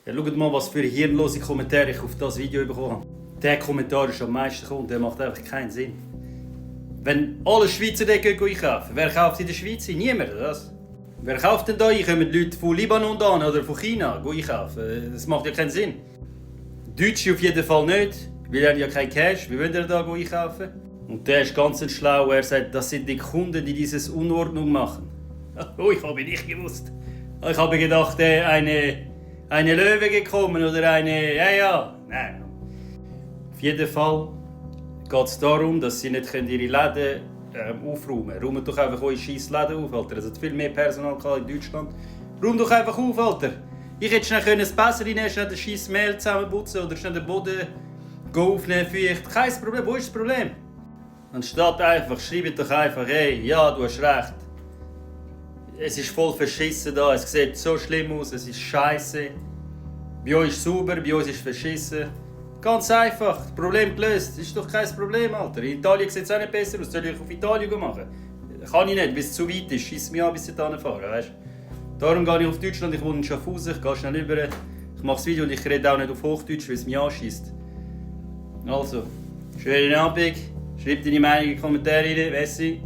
Ja, schaut mal, was für hirnlose Kommentare ich auf das Video bekommen habe. Der Kommentar ist am meisten kommt, der macht einfach keinen Sinn. Wenn alle Schweizer dort einkaufen, wer kauft in der Schweiz? Niemand, oder was? Wer kauft denn da ein? Kommen die Leute von Libanon an oder von China einkaufen? Das macht ja keinen Sinn. Deutsche auf jeden Fall nicht, weil er ja kein Cash. Wie wollen ihr da einkaufen? Und der ist ganz schlau, er sagt, das sind die Kunden, die diese Unordnung machen. Oh, ich habe nicht gewusst. Ich habe gedacht, eine Löwe gekommen oder eine... Ja, nein. Auf jeden Fall geht es darum, dass sie nicht ihre Läden aufräumen können. Räumt doch einfach eure scheiß Läden auf, Alter. Es hat viel mehr Personal in Deutschland. Räumt doch einfach auf, Alter. Ich hätte schnell ein Messer reinnehmen, schnell den scheiß Mehl zusammenputzen oder schnell den Boden aufnehmen, feucht. Kein Problem, wo ist das Problem? Anstatt einfach, schreibt doch einfach, hey, ja, du hast recht. Es ist voll verschissen da, es sieht so schlimm aus, es ist scheiße. Bei euch ist es sauber, bei uns ist es verschissen. Ganz einfach, das Problem gelöst, das ist doch kein Problem, Alter. In Italien sieht es auch nicht besser aus, soll ich auf Italien machen? Kann ich nicht, weil es zu weit ist, schießt mich an, bis ich da fahre, weißt du? Darum gehe ich auf Deutschland, ich wohne in Schaffhausen, ich gehe schnell rüber. Ich mache das Video und ich rede auch nicht auf Hochdeutsch, weil es mich anschießt. Also, schönen Abend, schreibt deine Meinung in die Kommentare rein, Messi.